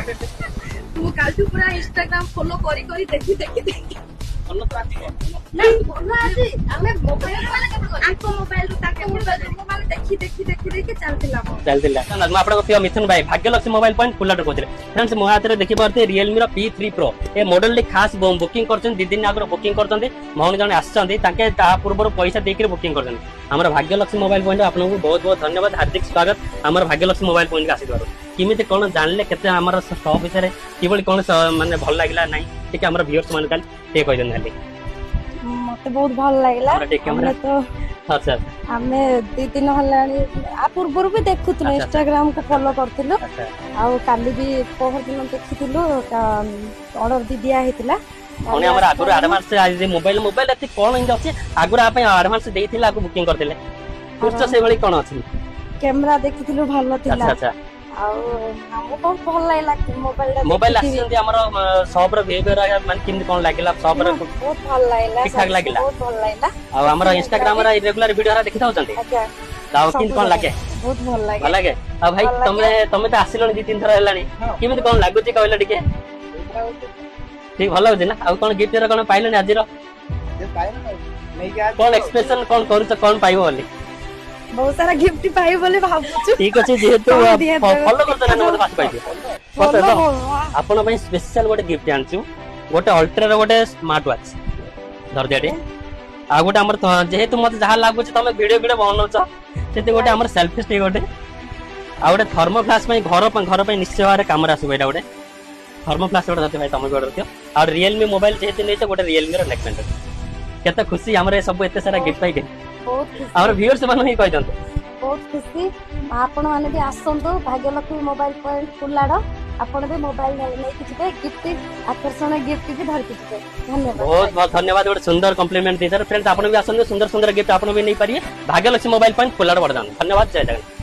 ମୁଁ କାଲିଠୁ ପୁରା ଇନଷ୍ଟାଗ୍ରାମ ଫଲୋ କରି କରି, ଦେଖି ଦେଖି ଦେଖି। ଭଲ ତ ଆସିବ। ନାଇଁ, ଭଲ ଅଛି। ଆମେ ମୋବାଇଲ, ଆଙ୍କ ମୋବାଇଲରୁ ତାଙ୍କ ମୋବାଇଲରୁ ମାନେ ଦେଖି ଦେଖି ଦେଖି ଦେଖି ଚାଲିଥିଲା ମୋର। ଚାଲିଥିଲା। ମୁଁ ଆପଣଙ୍କ ପ୍ରିୟ ମିଥୁନ ଭାଇ, ଭାଗ୍ୟଲକ୍ଷ୍ମୀ ମୋବାଇଲ ପଏଣ୍ଟ, କୁଲାଡରୁ କହୁଥିଲେ। ଫ୍ରେଣ୍ଡସ୍, ମୋ ହାତରେ ଦେଖିପାରୁଥିବେ ରିଏଲମିର P3 pro. ଏ ମଡେଲଟି ଖାସ୍ ବୁକିଂ କରିଛନ୍ତି, 2 ଦିନ ଆଗରୁ ବୁକିଂ କରିଛନ୍ତି। ଭଉଣୀ ଜଣେ ଆସିଛନ୍ତି, ତାଙ୍କେ ତା ପୂର୍ବରୁ ପଇସା ଦେଇକରି ବୁକିଂ କରିଛନ୍ତି। ଆମର ଭାଗ୍ୟଲକ୍ଷ୍ମୀ ମୋବାଇଲ ପଏଣ୍ଟ, ଆପଣଙ୍କୁ ବହୁତ ବହୁତ ଧନ୍ୟବାଦ, ହାର୍ଦ୍ଦିକ ସ୍ୱାଗତ ଆମର ଭାଗ୍ୟଲକ୍ଷ୍ମୀ ମୋବାଇଲ ପଏଣ୍ଟକୁ ଆସିଥିବାରୁ। କେମିତି କଣ ଜାଣିଲେ, କେତେ ଆମର ଷ୍ଟପ୍ ବିଷୟରେ କିଭଳି କଣ ମାନେ ଭଲ ଲାଗିଲା ନାହିଁ, ଟିକେ ଆମର ଭିଉର୍ସ ମାନେ କାଲି ଟିକେ କହିଦିଅନ୍ତୁ ଖାଲି। ମତେ ବହୁତ ଭଲ ଲାଗିଲା। ଆମର ଟିକେ କ୍ୟାମେରା। ଆମେ ତ ଆଚ୍ଛା ଆମେ 2 ଦିନ ହେଲାଣି, ଆ ପୂର୍ବରୁ ବି ଦେଖୁଥିଲୁ। ଆଚ୍ଛା, ଆଚ୍ଛା। ଇନଷ୍ଟାଗ୍ରାମ କୁ ଫଲୋ କରିଥିଲୁ। ଆଉ କାଲି ବି ପହର ଦିନ ଦେଖିଥିଲୁ, ଅର୍ଡର ବି ଦିଆ ହେଇଥିଲା। ପୁଣି ଆମର ଆଗରୁ ଆଡଭାନ୍ସ ମୋବାଇଲ ଏତେ କଣ ଏମିତି ଅଛି, ଆଗରୁ ଆ ପାଇଁ ଆଡଭାନ୍ସ ଦେଇଥିଲେ, ଆଗକୁ ବୁକିଂ କରିଥିଲେ, ଖର୍ଚ୍ଚ ସେଇଭଳି କଣ ଅଛି? କ୍ୟାମେରା ଦେଖିଥିଲୁ, ଭଲ ଥିଲା। ଆଚ୍ଛା ଆଚ୍ଛା ଆଉ ଆମକୁ ବହୁତ ଭଲ ଲାଗିଲା ମୋବାଇଲ ଟା। ମୋବାଇଲ ଦେଖିକି ବି। ଆସିଛନ୍ତି, ଆମର ସପ୍ ର ବିହେଭିୟର ମାନେ କେମିତି କଣ ଲାଗିଲା ସପ୍ ର? ବହୁତ ଭଲ ଲାଗିଲା। ଠିକ ଠାକ ଲାଗିଲା? ବହୁତ ଭଲ ଲାଗିଲା। ଆଉ ଆମର ଇନଷ୍ଟାଗ୍ରାମ ର ରେଗୁଲାର ଭିଡିଓ ଦେଖିଥାଉଛନ୍ତି? ଆଜ୍ଞା। ଆଉ କେମିତି କଣ ଲାଗେ? ବହୁତ ଭଲ ଲାଗେ। ଭଲ ଲାଗେ। ଆଉ ଭାଇ, ଭଲ ଲାଗେ। ତମେ ତ ଆସିଲଣି, ଦି ତିନି ଥର ହେଲାଣି, କେମିତି କଣ ଲାଗୁଛି କହିଲ ଟିକେ? ଠିକ ଭଲ ଲାଗୁଛି ନା? ଆଉ କଣ ଗିଫ୍ଟ ର କଣ ପାଇଲଣି ଆଜିର? କଣ ଏକ୍ସପେକ୍ଟେସନ କଣ କରୁଛ, କଣ ପାଇବ ବୋଲି? ବହୁତ ସାରା ଗିଫ୍ଟ ପାଇବୁ ବୋଲି ଭାବୁଛୁ। ଠିକ ଅଛି, ଯେହେତୁ କଣ ଦିଆଯାଉ? ଫଲୋ କରୁଛ ନା, ମତେ ଫାଷ୍ଟ ପାଇଯିବ। ଭଲ ତ? ଭଲ। ଆପଣ ପାଇଁ ସ୍ପେଶାଲ ଗୋଟେ ଗିଫ୍ଟ ଆଣିଛୁ, ଗୋଟେ ଅଲ୍ଟ୍ରାର ଗୋଟେ ସ୍ମାର୍ଟ ୱାଚ୍ ଧରିଦିଆ ଟିକେ। ଆଉ ଗୋଟେ ଆମର ଯେହେତୁ ମତେ ଯାହା ଲାଗୁଛି ତମେ ଭିଡିଓ ଭିଡିଓ ବନଉଛ, ସେଠି ଗୋଟେ ଆମର ସେଲ୍ଫି ଷ୍ଟିକ୍ ଗୋଟେ, ଆଉ ଗୋଟେ ଥର୍ମୋ ଫ୍ଲାସ୍ ପାଇଁ, ଘର ପାଇଁ ନିଶ୍ଚୟ ଭାବରେ କାମରେ ଆସିବ ଏଇଟା। ଗୋଟେ ଥର୍ମୋ ଫ୍ଲାସ୍ ଗୋଟେ ଧରିଦିଅ ଭାଇ, ତମେ ବି ଅର୍ଡର ଦିଅ। ଆଉ ରିଏଲମି ମୋବାଇଲ ଯେହେତୁ ନେଇଛ, ଗୋଟେ ରିଏଲମିର ନେକ୍ ବ୍ୟାଣ୍ଡ। କେତେ ଖୁସି ଆମର ଏ ସବୁ ଏତେ ସାରା ଗିଫ୍ଟ ପାଇକି? ବହୁତ ଖୁସି। ଆମର ଭିଉର୍ସ ମାନଙ୍କୁ ହିଁ କହିଦିଅନ୍ତୁ। ବହୁତ ଖୁସି। ଆପଣ ମାନେ ବି ଆସନ୍ତୁ ଭାଗ୍ୟଲକ୍ଷ୍ମୀ ମୋବାଇଲ ପଏଣ୍ଟ, କୁଲାଡ। ଆପଣ ବି ମୋବାଇଲ ନେଇକି ଯିବେ, ଗିଫ୍ଟ, ଆକର୍ଷଣ ଗିଫ୍ଟ ବି ଧରିକି ଯିବେ। ଧନ୍ୟବାଦ। ବହୁତ ବହୁତ ଧନ୍ୟବାଦ, ଗୋଟେ ସୁନ୍ଦର କମ୍ପ୍ଲିମେଣ୍ଟ ଦେଇସାର। ଫ୍ରେଣ୍ଡସ୍, ଆପଣ ବି ଆସନ୍ତୁ, ସୁନ୍ଦର ସୁନ୍ଦର ଗିଫ୍ଟ ଆପଣ ବି ନେଇପାରିବେ। Bhagyalakshmi mobile point, Kulad, Badadanda. ଧନ୍ୟବାଦ, ଜୟ ଜଗନ୍ନାଥ।